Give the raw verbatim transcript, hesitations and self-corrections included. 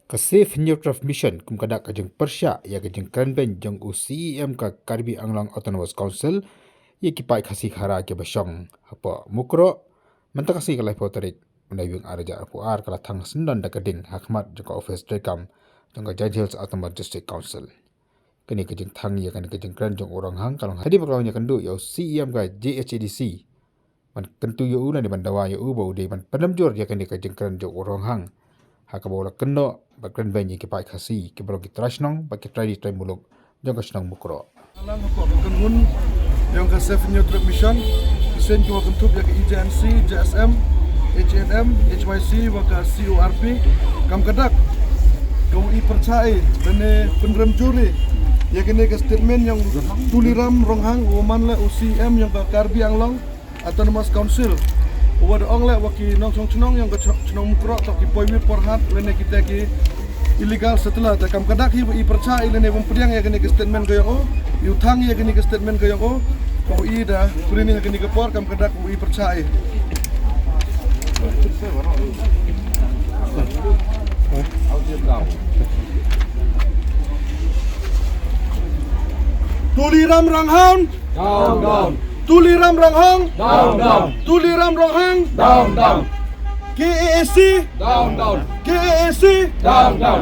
Ka Save Hynñiewtrep Mission kum ka dak ka jingpyrshah ïa ka jingkren beiñ jong u C E M ka Karbi Anglong Autonomous Council ïa ki paid Khasi Khara kiba shong hapoh Mukroh. Mynta ka sngi ka laiphew tarik u Naiwieng arhajar arphew ar ka la thang syndon da ka ding ha khmat jong ka ophis treikam jong ka Jaintia Hills Autonomous District Council. Kane ka jingthang ïa kane ka jingkren jong u Ronghang ka long hadien ba ka la ïakynduh ïa u C E M ka J H A D C ban kyntu ïa u lane ban dawa ïa u ba u dei ban pynrem jur ïa kane ka jingkren jong u Ronghang, ha kaba u la kynnoh ba kren beiñ ïa ki paid Khasi kiba long ki trai shnong bad ki trai ri trai muluk jong ka shnong Mukroh. Lang hapoh ka kynhun jong ka Save Hynñiewtrep Mission, ki seng kiwa kynthup ïa ka E J N C, J S M, H A N M, H Y C wa ka C O R P, kam ka dak ka u i pyrchah i lane pynrem jur i ïa kane ka statement jong u Tuliram Ronghang, u man la u C E M jong ka Karbi Anglong Autonomous Council, u wa da ong leh wa ki nongshong shnong ïong ka shnong Mukroh toh ki poi wir por hat lane kita ki illegal settler. Te kam ka dak hi wa i pyrchah i lane wa pdiang ïa kane ka statement ka ïong u, i u thang ïa kane ka statement ka ïong u, wa i da pyrshah ïa kane ka por, kam ka dak wa i pyrchah i. Tuliram Ronghang. Down, down. Tuliram Ronghang. Down, down. Tuliram Ronghang. Down, down. K A A C. Down, down. K A A C. Down, down.